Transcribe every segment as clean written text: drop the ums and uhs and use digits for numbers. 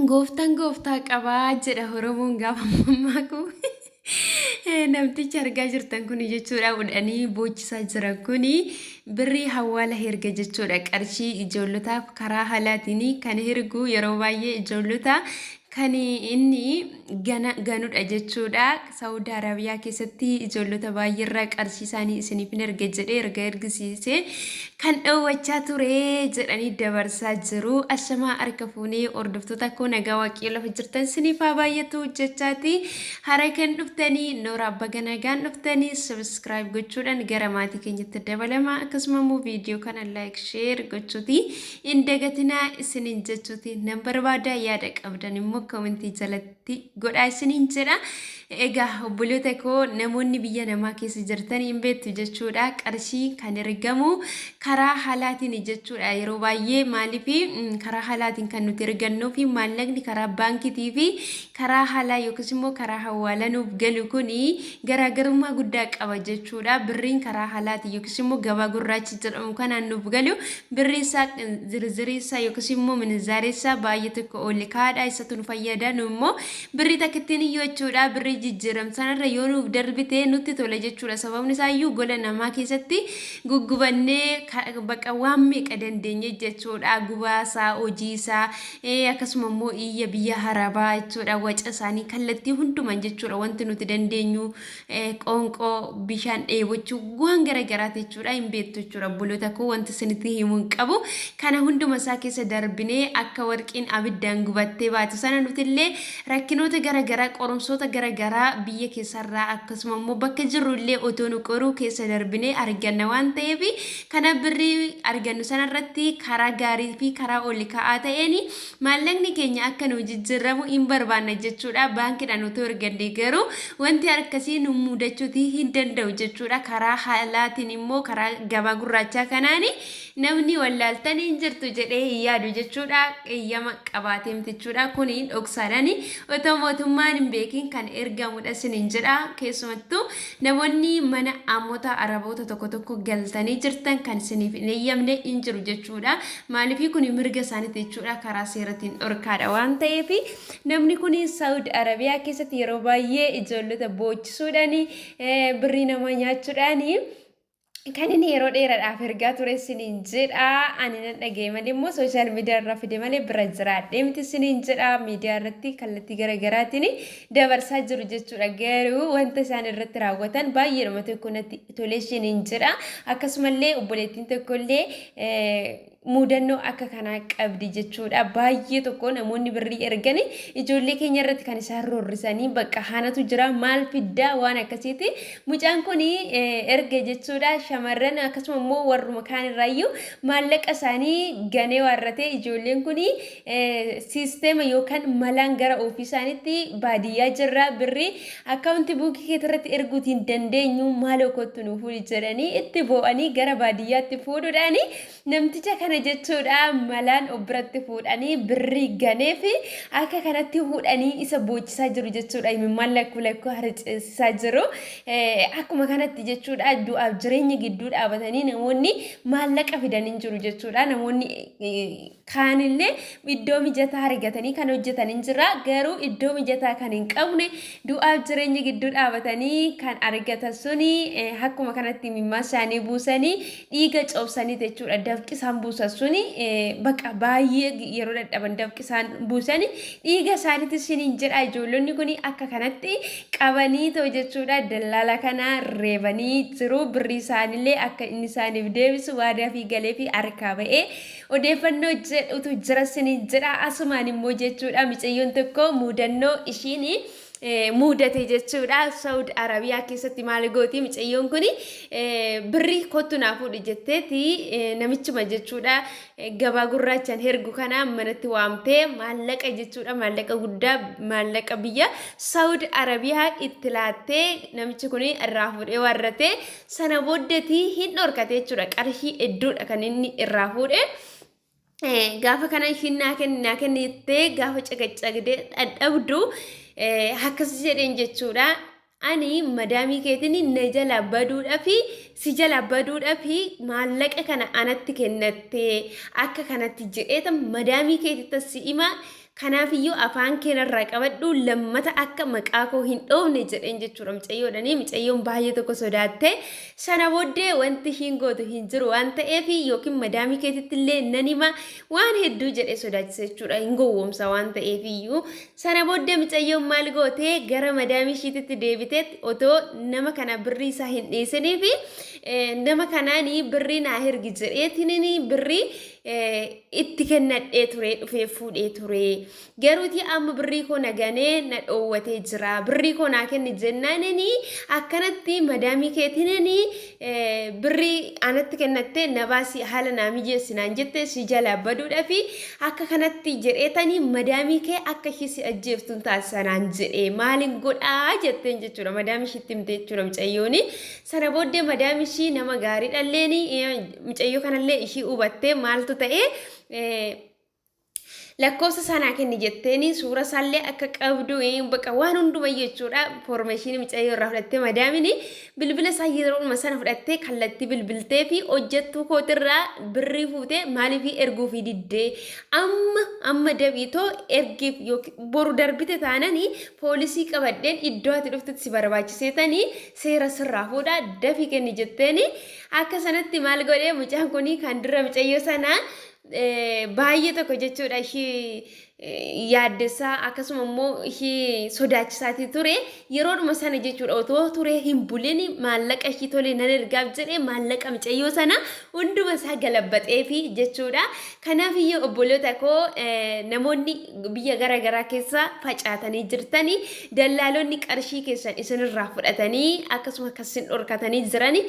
Gooftaan gooftaa qabaa jedha Oromoon gaafa mammaaku. Namtichi argaa jirtan kun jechuudha hudhanii boochisaa jiran kun birrii hawwaala herga jechuudha. Qarshii ijoollotaaf karaa halaatiin kan hergu yeroo baay'ee ijoollota kan inni gana ganudha jechuudha. Saawud Arabiyaa keessatti ijoollota baay'eerraa qarshii isaanii isiniif hin erga jedhee erga ergisiisee kan dhoowwachaa ture jedhanii dabarsaa jiru. Ashamaa harka fuunee hordoftoota koo, nagaa waaqayyo lafa jirtan isiniif haa baay'atu jechaati. Hara kan dhuftanii noora baga nagaan dhuftanii, subscribe gochuudhaan gara maatii keenyatti dabalama. Akkasuma immoo viidiyoo kana like, share gochuuti hin dagatinaa isiniin jechuuti nan barbaada. Yaada qabdan immoo koomentii jalatti godhaa isiniin jedha. Egaa obboloota koo, namoonni biyya namaa keessa jirtan hin beektu jechuudha. Qarshii kan ergamu karaa halaatiin jechuudha. Yeroo baay'ee maaliif karaa halaatiin kan nuti ergannuu fi maallaqni karaa baankiitii fi karaa halaa yookiis immoo karaa hawaalaa nuuf galu kuni garaagarummaa guddaa qaba jechuudha. Birriin karaa halaatiin yookiis immoo gabaa gurraacha jedhamu kanaan nuuf galu birrii isaa, zirzirii isaa yookiis immoo minizaarii isaa baay'ee tokko ol kaadha. Isatu nu fayyada. Nu immoo birrii takkittiin iyyuu jechuudha, birrii jijjiiram sanarra yoo nuuf darbite nutti tola jechuudha. Sababni isaa iyyuu gola namaa keessatti guggubannee bakka waan meeqa dandeenye jechuudha. Gubaasaa, hojii isaa, akkasuma immoo iyya biyya harabaa jechuudha. Waca isaanii kallattii hundumaan jechuudha, wanti nuti dandeenyu qoonqoo, bishaan dheebochuu, waan garagaraati jechuudha. Hin beektu jechuudha, obboloota koo, wanti isinitti himuu hin qabu. Kana hunduma isaa keessa darbinee akka warqiin abiddaan gubattee baatu sana nutillee rakkinoota garagaraa, qorumsoota garagaraa biyya keessarraa akkasuma immoo bakka jirru illee otoo nu qoruu keessa darbinee arganna waan ta'eef, kana birrii argannu sanarratti karaa gaarii fi karaa ol ka'aa ta'een maallaqni keenya akka nu jijjiiramu hin barbaanna jechuudha. Baankiidhaan otoo erganne garuu wanti akkasii nu mudachuutii hin danda'u jechuudha. Karaa haalaatiin immoo karaa gabaa gurraachaa kanaan namni wallaaltanii hin jirtu jedhee hin yaadu jechuudha. Eeyyama qabaatee miti jechuudha. Kuni dhoksaadhaan otoo mootummaan hin beekin kan ergamudha isiniin jedha. Keessumattuu namoonni mana amoota araboota tokko tokko galtanii jirtan kan isiniif hin eeyyamne hin jiru jechuudha. Maaliif kun mirga isaaniiti jechuudha. Karaa seeratiin dhorkaadha waan ta'eef, namni kun Saawud Arabiyaa keessatti yeroo baay'ee ijoollota boochisuudhaan, birrii namaa nyaachuudhaan kan inni yeroo dheeraadhaaf ergaa ture isiniin jedha. Ani nan dhaga'e malee immoo social media irraa fide malee bira jiraadhee miti isiniin jedha. Miidiyaa irratti kallattii garaagaraatiin dabarsaa jiru jechuudha. Garuu wanta isaan irratti raawwatan baay'eedhuma tokko natti tolee isiniin jedha. Akkasumallee obboleettiin tokkollee mudannoo akka kanaa qabdi jechuudha. Baay'ee tokko namoonni birrii ergani ijoollee keenya irratti kan isaan roorrisanii bakka hanatu jira, maal fiddaa, waan akkasiiti. Mucaan kun erga jechuudha, shamarran akkasuma immoo warruma kaan irraayyuu maallaqa isaanii ganee waarratee, ijoolleen kun siisteema yookaan malaan gara ofii isaaniitti baadiyyaa jirra, birrii akkaawunti buukii keetirratti erguutiin dandeenyu, maaloo kottu nu fuudhi jedhanii itti boo'anii gara baadiyyaatti fuudhuudhaani namticha kana jechuudha malaan of biratti fuudhanii birrii ganee fi akka kanatti fuudhanii isa boochisaa jiru jechuudha. Imimmaan lakkuu lakkuu harceessisaa jiru. Akkuma kanatti jechuudha, du'aaf jireenya gidduu dhaabatanii namoonni maallaqa fidanii jiru jechuudha. Namoonni kaanillee iddoo mijataa argatanii kan hojjetan hin jira. Garuu iddoo mijataa kan hin qabne du'aaf jireenya gidduu dhaabatanii kan argatan suni akkuma kanatti imimmaan isaanii buusanii dhiiga coobsanii jechuudha. Dafqi isaan buusan suni bakka baay'ee yeroo dadhaban dafqi isaan buusanii dhiiga isaaniitti isiniin jedha. Ijoollonni kun akka kanatti qabanii ta'u jechuudha. Dallaala kana reebanii jiru. Birrii isaaniillee akka inni isaaniif deebisu waadaa fi galee fi harkaa ba'ee odeeffannoo jedhutu jira isiniin jedha. Asumaan immoo jechuudha, micayyoon tokko mudannoo ishiin mudate jechuudha. Saawud Arabiyaa keessatti maal gooti micayyoon kun? Birrii kottu naa fuudhi jetteeti namichuma jechuudha gabaa gurraachaan hergu kana manatti waamtee, maallaqa jechuudha, maallaqa guddaa, maallaqa biyya Saawud Arabiyaa itti laattee, namichi kun irraa fuudhee warratee sana booddeetii hin dhorkate jechuudha. Qarshii hedduudha kan inni irraa fuudhe. Gaafa kana ishiin naa kenni, naa kenni jettee gaafa caqacaqdee dhadhabdu akkas jedheen jechuudha. Ani madaamii keetiin na jala baduudhaafi si jala baduudhaafi maallaqa kana anatti kennattee akka kanatti jedheeta madaamii keetitti si hima. Kanaafiyyuu afaan kee narraa qabadhu, lammata akka maqaa koo hin dhoofne jedheen jechuudha mucayyoodhani. Mucayyoon baay'ee tokko sodaatte. Sana booddee wanti ishiin gootu hin jiru waan ta'eef yookiin madaamii keetitti illee nan hima waan hedduu jedhee sodaachise jechuudha. Hin gowwoomsa waan ta'eef iyyuu. Sana booddee mucayyoon maal goote? Gara madaamii ishiititti deebiteetti otoo nama kana birrii isaa hin dhiisiniif, nama kanaani birrii naa ergi jedheetiniin birrii itti kennadhee ture, dhufee fuudhee ture. Garuuti amma birrii koo na ganee na dhoowwatee jira. Birrii koo naa kenni jennaanini akkanatti madaamii keetinini birrii anatti kennattee na baasi, haala naa mijeessi naan jette, si jalaa baduudhaafi akka kanatti jedheetanii madaamii kee akka ishii si ajjeeftuun taasisa naan jedhee, maalin godhaa jetteen jechuudha. Madaamii ishiitti himte jechuudha mucayyooni. Sana booddee madaamii ishii nama gaariidhalleeni mucayyoo kanallee ishii hubattee maaltu ta'e, lakkoofsa sanaa kenni jetteeni, suura isaallee akka qabdu, bakka waan hunduma jechuudha, information mucayyoo irraa fudhattee madaamini bilbila isaa yeroodhuma sana fudhattee kallattii bilbiltee fi hojjettuu kootirraa birrii fuutee maaliif erguu fi diddee, amma amma dabiitoo ergiif, yookiin boru darbite taananii poolisii qabadheen iddoo ati dhuftutti si barbaachiseetanii seera sirraa fuudhaa, dafii kenni jetteeni. Akka sanatti maal godhee mucaan kun? Kan dura mucayyoo sanaa baay'ee tokko jechuudha ishii yaaddessaa, akkasuma immoo ishii sodaachisaatii ture, yeroodhuma sana jechuudha otoo ture hin bulin maallaqa ishii tolee nan ergaaf jedhee maallaqa mucayyoo sana hunduma isaa galabbaxeefi jechuudha. Kanaaf iyyuu obboloota koo, namoonni biyya gara garaa keessa facaatanii jirtanii, dallaalonni qarshii keessan isinirraa fudhatanii akkasuma akkasin dhorkatanii jirani,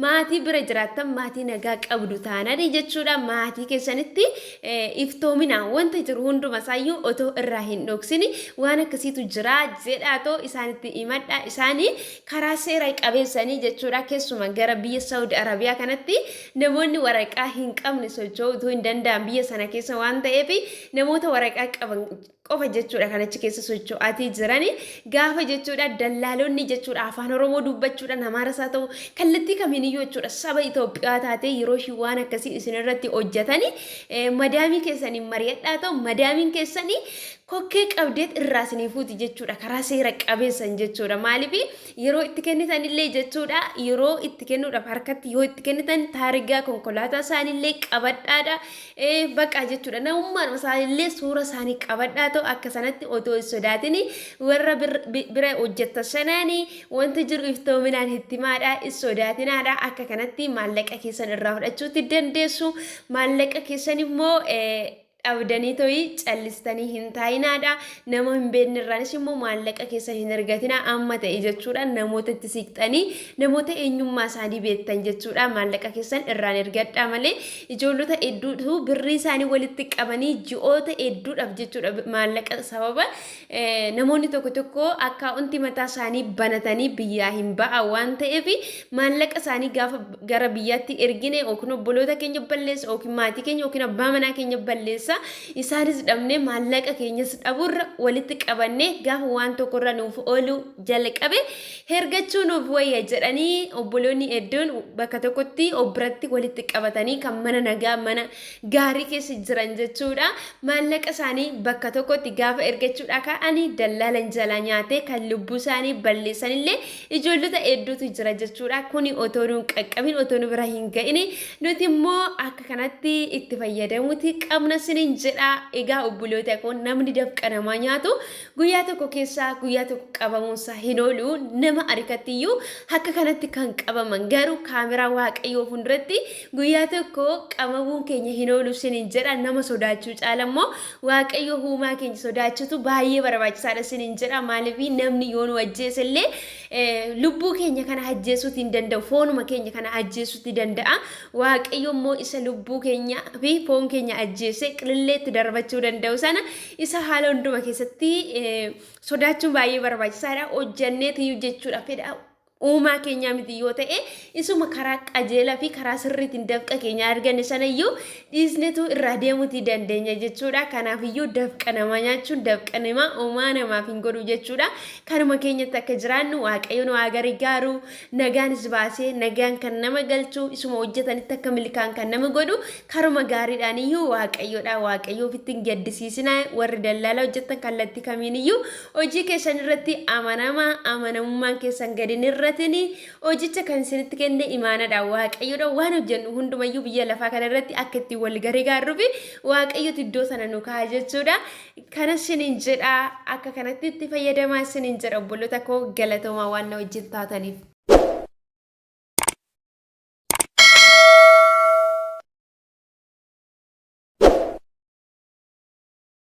maatii bira jiraattan, maatii nagaa qabdu taananii jechuudha, maatii keessanitti iftoominaan wanta jiru hunduma isaayyuu otoo irraa hin dhoksini waan akkasiitu jira jedhaatoo isaanitti himadha. Isaanii karaa seera qabeessanii jechuudha. Keessuma gara biyya Saudi Arabiyaa kanatti namoonni waraqaa hin qabne socho'uu utuu hin danda'an biyya sana keessa waan ta'eef, namoota waraqaa qaban qofa jechuudha kan achi keessa socho'aatii jirani. Gaafa jechuudha dallaalonni jechuudha afaan Oromoo dubbachuudhaan, Amaaras haa ta'u, kallattii kamiiniyyuu jechuudha, saba Itoophiyaa taatee yeroo ishii waan akkasii isinirratti hojjetani, madaamii keessanii mari'adhaa ta'u, madaamiin keessanii kokkee qabdeet irraa isinii fuuti jechuudha, karaa seera qabeessan jechuudha. Maaliif yeroo itti kennitanillee jechuudha, yeroo itti kennuudhaaf harkatti yoo itti kennitan taarigaa konkolaataa isaaniillee qabadhaadha, baqa jechuudha, namummaan isaaniillee suura isaanii qabadhaa ta'u, akka sanatti otoo hin sodaatini warra bira hojjetta sanaanii wanta jiru iftoominaan itti himaadha, hin sodaatinaadha. Akka kanatti maallaqa keessan irraa fudhachuutti dandeessu. Maallaqa keessan immoo dhabdanii to'ii callistanii hin taa'inaadha. Nama hin beekne irraanis immoo maallaqa keessan hin argatina. Amma ta'e jechuudha namoota itti siqxanii, namoota eenyummaa isaanii beektan jechuudha, maallaqa keessan irraan ergadhaa malee, ijoollota hedduutu birrii isaanii walitti qabanii ji'oota hedduudhaaf jechuudha maallaqa sababa namoonni tokko tokko akkaawuntii mataa isaanii banatanii biyyaa hin ba'a waan ta'eef, maallaqa isaanii gaafa gara biyyaatti ergine yookiin obboloota keenya balleessa yookiin maatii keenya yookiin abbaa manaa keenya balleessa. Isaanis dhabne, maallaqa keenyas dhabuurra walitti qabannee gaafa waan tokkorra nuuf oolu jalqabe hergachuu nuuf wayya jedhanii obboloonni hedduun bakka tokkotti of biratti walitti qabatanii, kan mana nagaa mana gaarii keessa jiran jechuudha, maallaqa isaanii bakka tokkotti gaafa ergachuudha ka'anii dallaalan jalaa nyaatee kan lubbuu isaanii balleessanillee ijoollota hedduutu jira jechuudha. Kuni otoo nu hin qaqqabin, otoo nu bira hin ga'in, nuti immoo akka kanatti itti fayyadamuuti qabna sinin jedha. Egaa obboloota koo, namni dafqa namaa nyaatu guyyaa tokko keessaa guyyaa tokko qabamuunsaa hin oolu. Nama harkattiyyuu akka kanatti kan qabaman garuu kaameraa Waaqayyoo fuulduratti guyyaa tokko qabamuun keenya hin oolu sinin jedha. Nama sodaachuu caala immoo Waaqayyo uumaa keenya sodaachuutu baay'ee barbaachisaadha sinin jedha. Maaliif? Namni yoo nu ajjeese illee lubbuu keenya kana ajjeesuuti hin danda'u, foonuma keenya kana ajjeesuuti danda'a. Waaqayyo immoo isa lubbuu keenya fi foon keenya ajjeese qililleetti darbachuu danda'u sana, isa haala hunduma keessatti sodaachuun baay'ee barbaachisaadha. Hojjanneetiyyuu jechuudha fedha Uumaa keenyaa miti yoo ta'e, isuma karaa qajeelaa fi karaa sirriitiin dafqa keenya arganne sanayyuu dhiisnetu irraa deemuutii dandeenya jechuudha. Kanaafiyyuu dafqa namaa nyaachuun dafqa namaa uumaa namaaf hin godhu jechuudha. Kanuma keenyatti akka jiraannu Waaqayyo nu haa gargaaru. Nagaanis baasee nagaan kan nama galchu, isuma hojjetanitti akka milkaan kan nama godhu karuma gaariidhaan iyyuu Waaqayyoodha. Waaqayyo ofitti hin gaddisiisinaa. Warri dallaala hojjettan kallattii kamiin iyyuu hojii keessan irratti amanamaa, amanamummaan keessan gadi hin hir'atini. Hojicha kan isinitti kenne imaanadha, Waaqayyoodha. Waan hojjennu hundumayyuu biyya lafaa kana irratti akka ittiin wal gargaarruu fi Waaqayyotu iddoo sana nu kaa'a jechuudha. Kana isiniin jedha, akka kanatti itti fayyadamaa isiniin jedha obboloota koo, galatoomaa waan na wajjin taataniif.